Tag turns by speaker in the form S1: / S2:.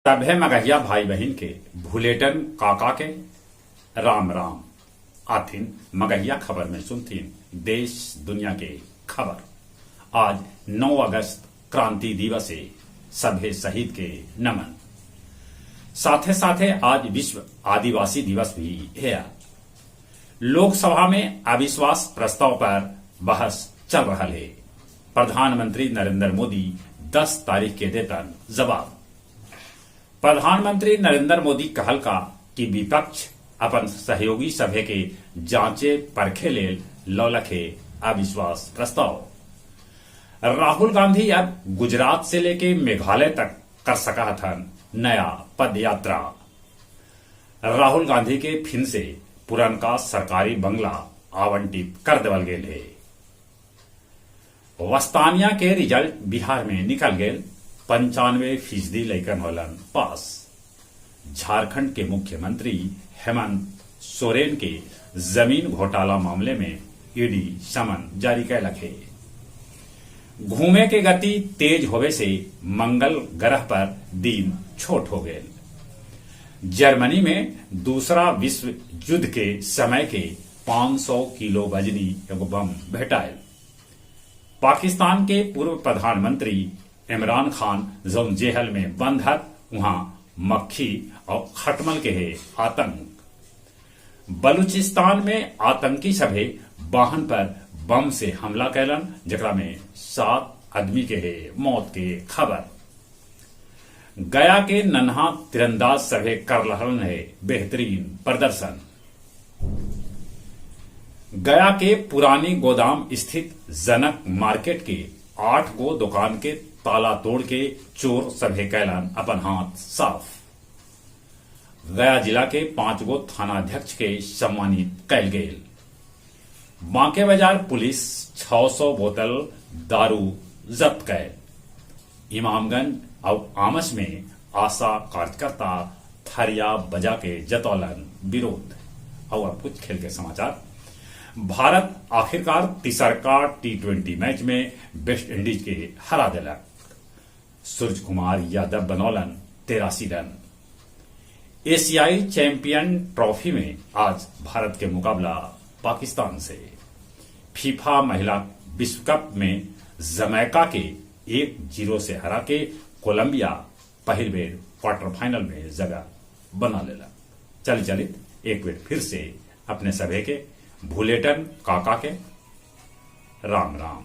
S1: सभे मगहिया भाई बहिन के भुलेटन काका के राम राम। आथिन मगहिया खबर में सुनथिन देश दुनिया के खबर। आज 9 अगस्त क्रांति दिवस है, सभे शहीद के नमन। साथे साथे आज विश्व आदिवासी दिवस भी है। लोकसभा में अविश्वास प्रस्ताव पर बहस चल रहा है। प्रधानमंत्री नरेंद्र मोदी 10 तारीख के देतन जवाब। प्रधानमंत्री नरेंद्र मोदी कहल का कि विपक्ष अपन सहयोगी सभे के जांचे परखे लेल लौलक हे अविश्वास प्रस्ताव। राहुल गांधी अब गुजरात से लेके मेघालय तक कर सका हथन नया पद यात्रा। राहुल गांधी के फिन से पुरनका सरकारी बंगला आवंटित कर देवल गेल हे। वस्तानिया के रिजल्ट बिहार में निकल गेल, 95% लइकन होलन पास। झारखंड के मुख्यमंत्री हेमंत सोरेन के जमीन घोटाला मामले में ईडी समन जारी कैलक हे। घूमे के गति तेज होवे से मंगल ग्रह पर दिन छोट हो गए। जर्मनी में दूसरा विश्व युद्ध के समय के 500 किलो वजनी एगो बम भेटायल। पाकिस्तान के पूर्व प्रधानमंत्री इमरान खान जौन जेहल में बंद हत, वहां मक्खी और खटमल के है आतंक। बलूचिस्तान में आतंकी सभे वाहन पर बम से हमला कैलन, जकरा में 7 आदमी के है मौत के खबर। गया के नन्हा तीरंदाज सभे कर रहलन है बेहतरीन प्रदर्शन। गया के पुरानी गोदाम स्थित जनक मार्केट के 8 गो दुकान के ताला तोड़ के चोर सभे कैलन अपन हाथ साफ। गया जिला के 5 गो थानाध्यक्ष के सम्मानित कैल गेल। बांके बाजार पुलिस 600 बोतल दारू जब्त कैल। इमामगंज और आमस में आशा कार्यकर्ता थरिया बजा के जतौलन विरोध। और अब कुछ खेल के समाचार। भारत आखिरकार तीसरका T20 match में वेस्ट इंडीज के हरा देलक। सूर्य कुमार यादव बनौलन 83 रन। एशियाई चैंपियन ट्रॉफी में आज भारत के मुकाबला पाकिस्तान से। फीफा महिला विश्व कप में जमैका के 1-0 से हरा के कोलंबिया पहली बेर क्वार्टर फाइनल में जगह बना लेला। चल चलित एक बेर फिर से अपने सभे के भुलेटन काका के राम राम।